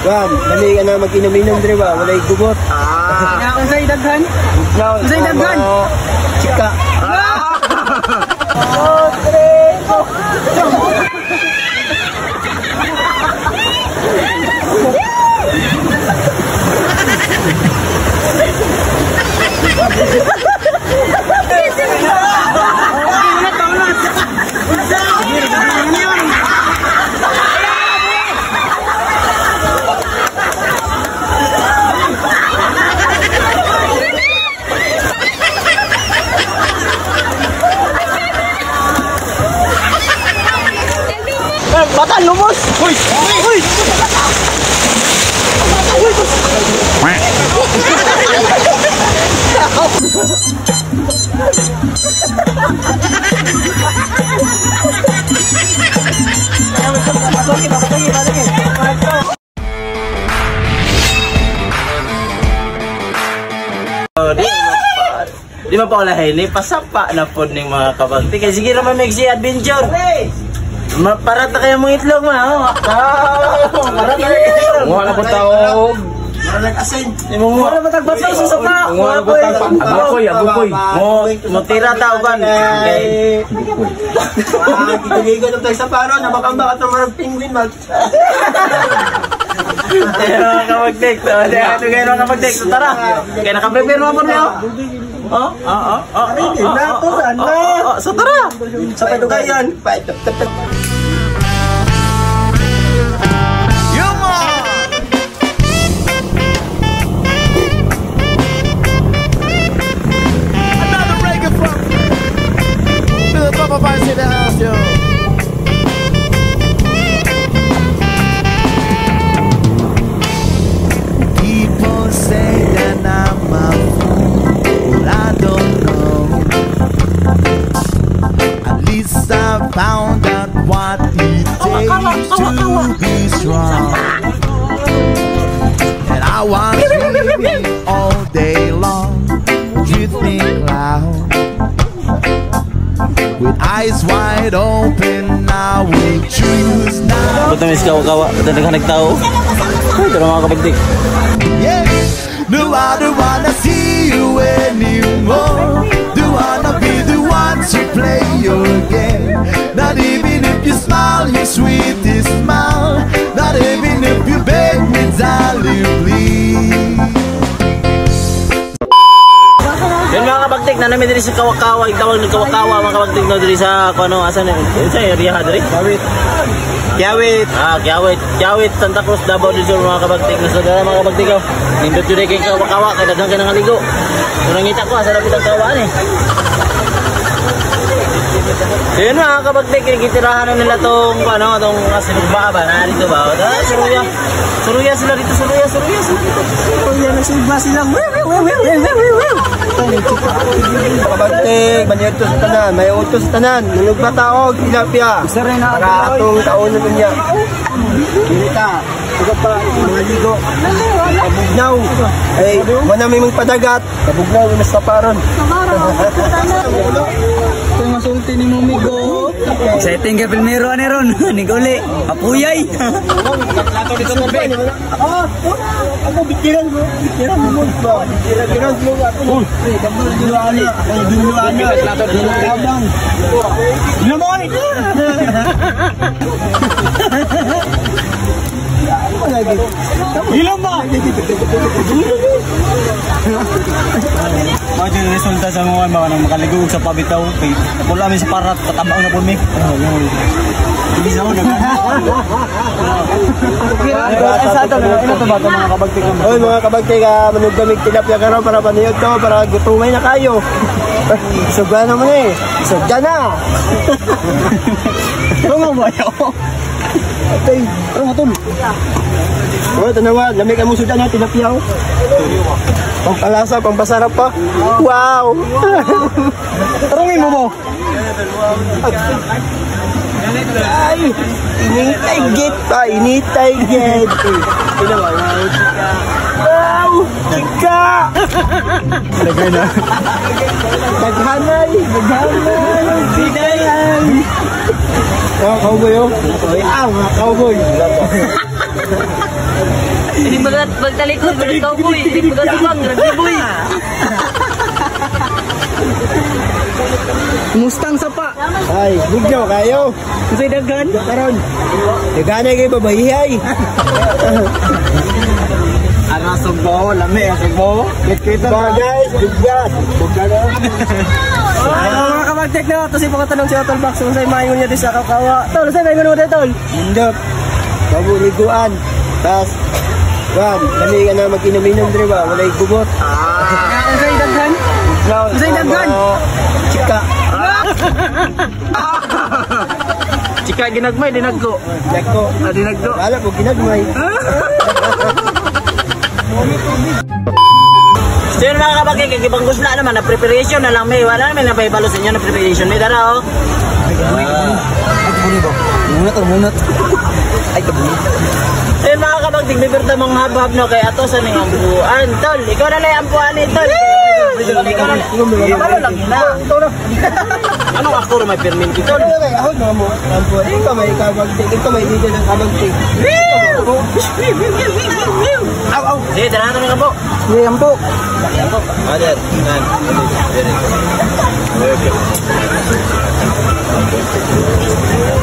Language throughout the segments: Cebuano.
Wan, dali ka na mag-inom-inom dre ba? Walay gubot. Ah. Unsay daghan? Unsay daghan? Chika. Bata lumos. Uy! Uy! Di ba pa wala ni pasapa na pod ning mga kabagti. Kay sige ra man mig si adventure. Maparat na kayo mong itlog ma. Oh. Parat na kayo itlog. Nguha na po taog. Mura ba tagbato sa sapa? Nguha na po tag abukoy, abukoy. Mo mo tira ta uban. Kay Ah, gigo na tayo sa paro, nabakamba ka mga penguin mag. Ayan mga kabagtik. Ayan mga kabagtik. So tara. Kaya naka-prepare na po niyo. Oh, oh, oh, oh, oh, oh, so tara. Sa padugayan. Another record from Philip Vice in the house, yo. People say that I'm a fool, but I don't know. At least I found out what it takes to be strong. And I was dreaming all day long, drifting cloud. With eyes wide open, I will choose now. Ba't namin kawa-kawa? Ba't na nagtao? Ay, tara mga kabagtik. Yeah. No, I don't wanna see you anymore. Do wanna be the one to play your game. Not even if you smile your sweetest smile. Not even if you beg me, darling, please. Yun mga kabagtik, na namin diri sa Kawakawa, itawag ng Kawakawa mga kabagtik no diri sa kuno asa na sa area diri? Kawit. Kawit. Ah, Kiawit. Kiawit, Santa Cruz, Davao del Sur mga kabagtik. No, so dara mga kabagtik oh. Nindot jud kay Kawakawa kay daghan kay nangaligo. So nangita ko asa lapit ang kawaan eh. So yun mga kabagtik, gitirahan na nila tong ano, tong sinugba ba na dito ba? Ah, suruya. Suruya sila dito, suruya, suruya sila dito. Suruya na sugba sila. Kabagtik, banyetos tanan, may utos tanan, manugba taog, tilapia. Para atong taon na niya. Kita, uga pa, mga ligo. Kabugnaw. Ay, wala may magpadagat. Kabugnaw, mas kaparon. Ito masulti ni Mumigo. Exciting kay Pilmero ani ron. Niguli. Apuyay. Ah, ako bitiran mo, bitiran mo. Bitiran mo ako. Duluana, duluana. Abang. Lamon. Ilong ba? Mao jud resulta sa mga mga nang makaligog sa pabitaw kay wala mi sa parat katabang na pud mi. Mga kabagtik. Oy mga kabagtik, manuggamig tilapia karon para paniyod to, para gutumay na kayo. Sugda na mo eh. Sugda na. Tungo ba yo? Atay. Pero matol. Oh, tanawa, lamig ang musudan na tilapia. Oh. Pampalasa, pampasarap pa. Wow. Tarungin mo mo. Ay, initay get pa, initay get. Wow, chika. Lagay na. Daghanay, daghanay, daghanay. Oh, cowboy oh. Ah, mga cowboy. Hindi magat magtalikod, murag cowboy. Hindi magat tubang, murag biboy. Mustang sapa. Ay, bugyo kayo. Unsay daghan? Karon. Nagana kay babahihay. Ara sugbo, lami ang sugbo. Kita Ba guys, bugyan. Bugyan na. Mga kabagtek na, ito si pagkatanong si Otol Box, unsay maingon niya di sa Kawkawa. Tol, unsay maingon mo tol? Indot. Paburiguan. Tas Wan, kami ka na mag-inom-inom dre ba? Walay gubot. Unsay daghan? Unsay daghan? Chika. Chika ginagmay dinagko. Nako. Ah, dinagko. Wala ko ginagmay. So yun mga kabagay, kay gibang gusla naman, na preparation na lang may, wala naman napaibalo sa inyo na preparation. May dara oh. Munat or munat. Ay kabunot. So yun mga kabagtig, bibirta mong habhab no, kay ato sa ning ampuan. Tol, ikaw na lang yung ampuan ni tol. Ikaw na lang. Kabalo lang yun na. Anong ako may perminti tol? Ano kay ahon mga mo? Ampo, ikaw may kabagtig, ikaw may dito ng kabagtig. Aw, aw. Sige, tara na kami po. Sige, ampo. Mother, nan. Very good.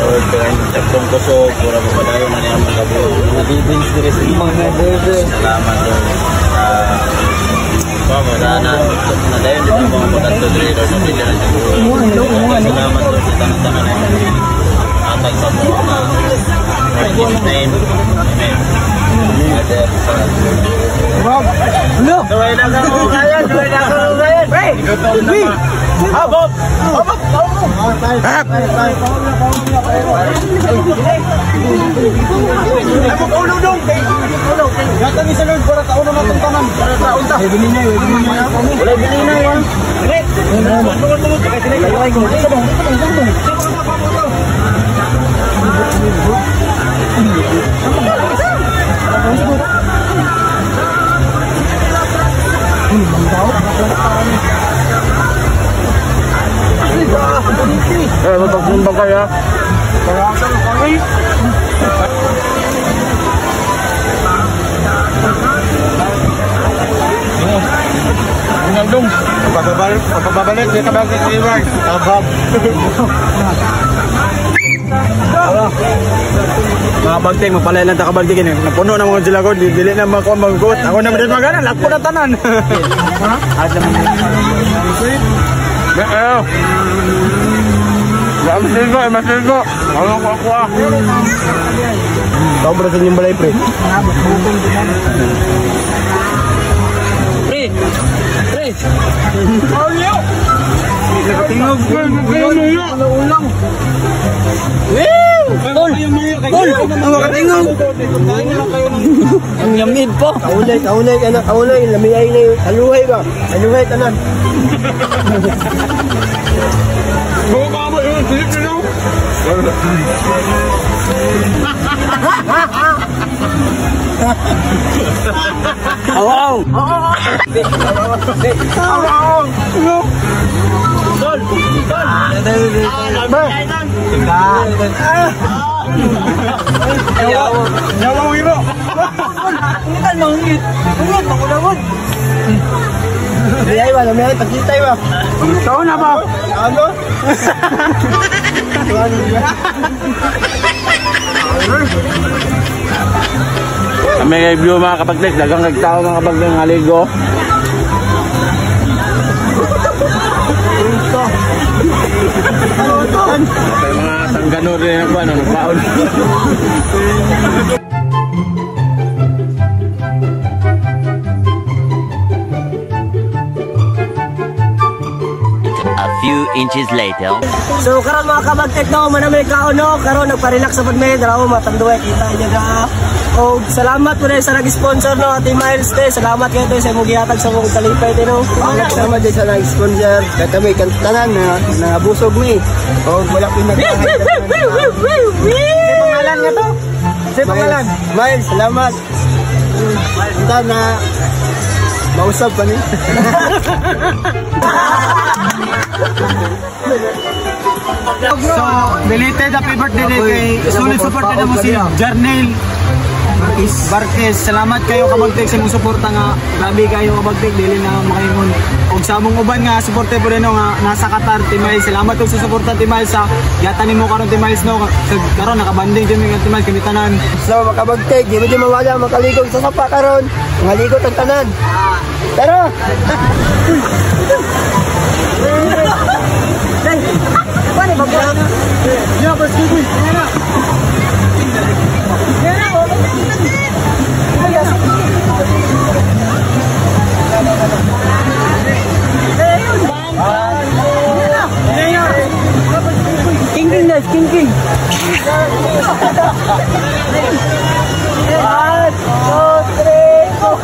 Lord, kaya saktong kusog, pura mo padayon na niya mga kabuo. Salamat, Lord. Na na dayon din ang mga pagkanto diri, Lord, na dili na siguro. Salamat, Lord, sa tanan-tanan na imong atag sa mo na. Lord, in Jesus' name. Amen. Mother, Son. Hello. Tuloy na ka mo kayo, tuloy na ka mo kayo. Gutom na ma. Habop! Gata ni sa Lord para kaon na matong tanan. Para kaon ta. Wala bili na yan. Eh, magpagsumbang kaya. Nandong. Pagpabalik, pagpabalik, dito ba si Iwan? Abab. Mga bagting, mapalay lang ta kabagting ini. Napuno na mga sila ko, dili na mga maggot. Ako na din magana, lakpo na tanan. Ha? Eh. Masigo, masigo. Ano ko ako ah. Sobra sa inyong balay, pre. Pre! Pre! Nakatingog. Ulang. Tol! Tol! Ang makatingog! Ang yamid po! Kaulay, kaulay, anak, kaulay. Lamiyay na yun. Aluhay ba? Aluhay, tanan. Awaw! Tol! Tol! Lamiyay ba? Lamiyay, pagkitay ba? Ikaw na ba? Ano? Kami kay view mga kapaglik, dagang nagtao mga kapaglik ng aligo. May mga sanggano rin ako, ano, nagbaon. A few inches later. So karon mga kabagtek no, manamay kaon no, karon nagpa-relax sa pagmay, dara matanduay kita inyo da. Og salamat po sa nag-sponsor no, Ate Miles te. Salamat kayo te sa imong gihatag sa mong kalipay te no. Salamat din sa nag-sponsor. Kaya kami, tanan na nabusog mi. O wala ko nagkahay. Sa pangalan nga to? Sa pangalan? Miles, salamat. Unta na mausap pa ni. So, belated happy birthday din kay solid support na mo si Jarnel Barquez, salamat kayo kabagtik sa imong suporta nga grabe kayo kabagtik dili na makaingon. Og sa among uban nga suporte po rin no, nga nasa Qatar Team Miles, salamat og sa suporta Team Miles sa yata nimo karon Team Miles no. Sa karon nakabanding jud mi Team Miles kami tanan. So makabagtig, di mo di mawala makaligog sa sapa karon. Maligot ang tanan. Tara! King guys, king king. 1, 2, 3, go.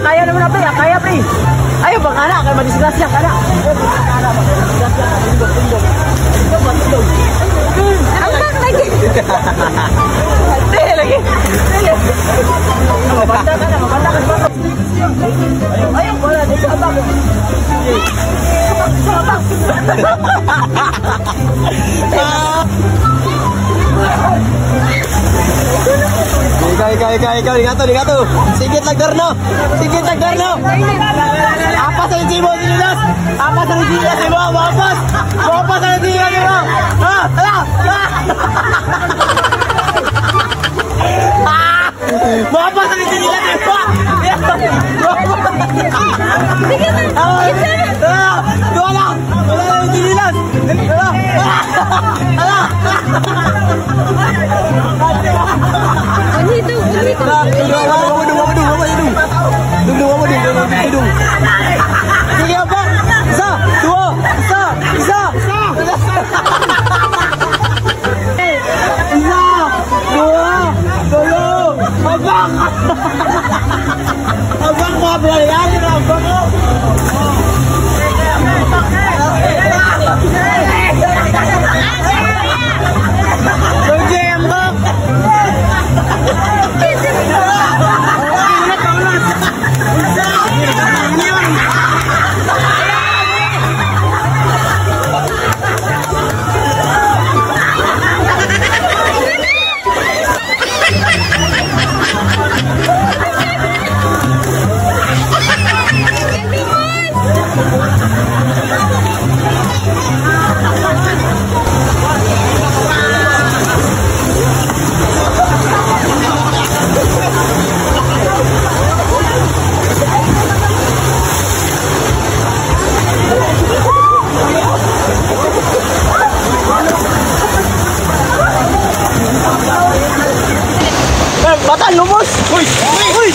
Kaya naman na pre, kaya pre. Ayo bang anak, kaya madisgrasya ka na. Ambak lagi. Dili lagi. Dili. Mabanda ka na, mabanda ka. Ayaw, wala dito abak. Abak. Ikaw, ingato. Sigit lang darno. Sigit lang darno. Apas ang simo sinilas. Apas ang sinilas simo, apas. Apas ang sinilas simo. Ah, ala. Ah! Apas ang sinilas simo. Sige na. Ah! Wala. Wala ang sinilas. Ala. Unhito, unhito. Dudung. Sige apa? Isa, dua, isa, isa. Isa, dua, tolo. Abang. Abang mo belayani abang mo. Bata, lumos! Uy! Uy! Uy!